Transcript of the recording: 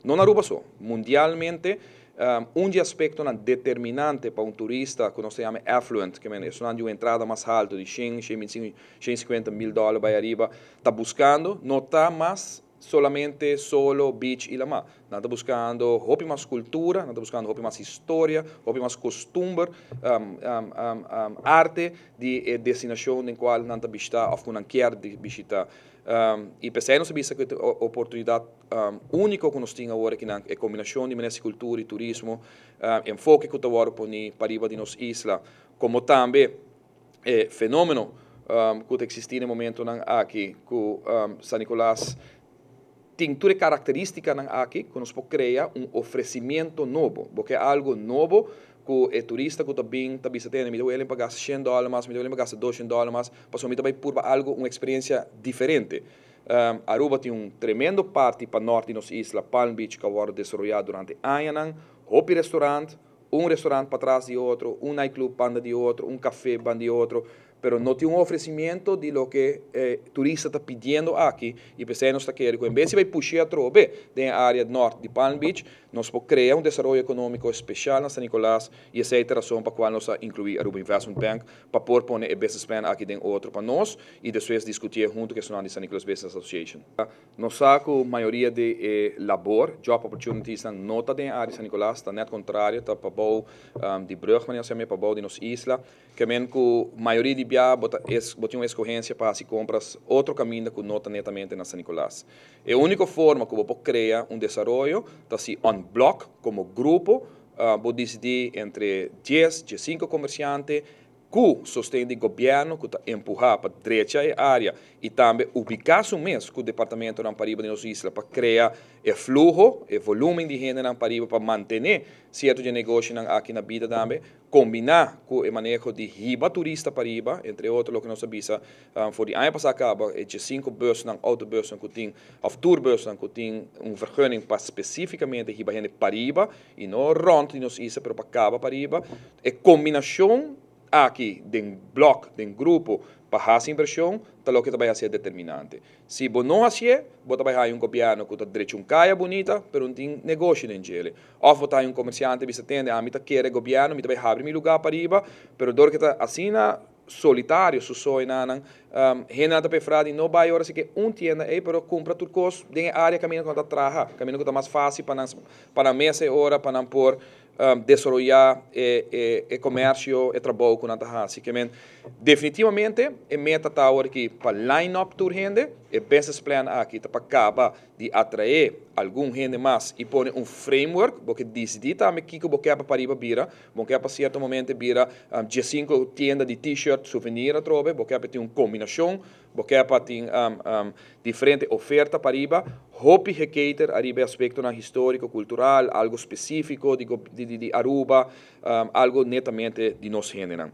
No na Aruba so, mundialmente, un di aspectonan determinante pa un turista cu nos ta yama affluent, cu e di un entrada mas halto di 100, 125, 150 mil dollar bay ariba, ta buscando, no ta mas solamente solo, beach y lama. Nan ta buscando hopi mas cultura, nan ta buscando hopi mas historia, hopi mas costumber, arte di destinacion den cual nan ta bishita of cu nan kier bishita. Y pesey nos a bisa cu e oportunidad unico cu nos tin awor aki na e combinacion di Ministerio di Cultura y Turismo, enfoke cu ta poni pariba di nos isla, como tambe fenomeno cu ta existi na e momento aki, cu San Nicolas tin tur caracteristica aki, cu nos por crea un ofrecimento nobo, pasobra algo nobo cu e turista cu ta bin ta bisa: "Mi ta bay paga $100 mas, mi ta bay paga $200 mas, pasobra mi ta bay purba algo, un experiencia diferente." Aruba tin un tremendo parti pa nort di nos isla, Palm Beach, cu a desaroya durante aña, hopi restaurant, un restaurant patras di otro, un nightclub banda di otro, un cafe banda di otro, pero no tin un ofrecimento di loke turista ta pidiendo aki. Y pesey nos ta kere, en bes di bay pusha atrobe den area nort di Palm Beach, nos por crea un desaroyo economico special na San Nicolas. Y esey ta e rason pa cual nos a inclui Aruba Investment Bank pa por pone e business plan aki den otro pa nos y despues discuti hunto cu e San Nicolas Business Association. Nos sa cu mayoria di labor, job opportunities, no ta den area di San Nicolas, ta net contrario, ta pa bou di brug, mas pa bou di nos isla, kiermen cu mayoria di bia bo tin un escogencia pa haci compras otro caminda cu no ta netamente na San Nicolas. E unico forma cu bo por crea un desaroyo ta si en bloc, como grupo, bo dicidi entre 10, 15 comerciante, cu sosten di gobierno, cu ta empuha pa drecha e area y tambe ubica su mes cu e departamento na pariba di nos isla pa crea e fluho, e volumen di hende na pariba pa mantene cierto di negoshi aki na bida tambe, combina cu e maneho di hiba turista pariba, entre otro loke nos a bisa, for di aña pasa caba, e 5 bus, autobus cu tin, of tourbus cu tin un vergunning pa specificamente hiba hende pariba y no rond di nos isla, pero pa caba pariba. E combinacion aki, den bloc, den grupo, pa haci inversion, ta loke ta bay ser determinante. Si bo no haci, bo ta bay un gobierno cu ta drecha un caya bunita, pero no tin negoshi den dje. Of bo un comerciante bisa: "Tende, ami ta kere gobierno, mi ta bay habri mi lugar pariba", pero dor cu ta asina solitario su so nan hende ta prefera di no bay ora cu un tienda ey, pero cumpra tur cos den area caminda cu ta traha, caminda cu ta mas facil pa nan mes ora pa nan por desaroya e comercio e trabou cu nan ta haci. Kiermen, definitivamente, e meta ta aki pa line up tur hende, e business plan aki ta pa caba di atrae algun hende mas y pone un framework, bo kier dicidi tambe kico bo kier pa pariba bira, bo kier pa cierto momento bira 5 tienda di t-shirt, souvenir atrobe, bo kier tin un combinacion, bo kier pa tin diferente oferta pariba, hopi gecater ariba aspecto na historico, cultural, algo specifico di Aruba, algo netamente di nos hende.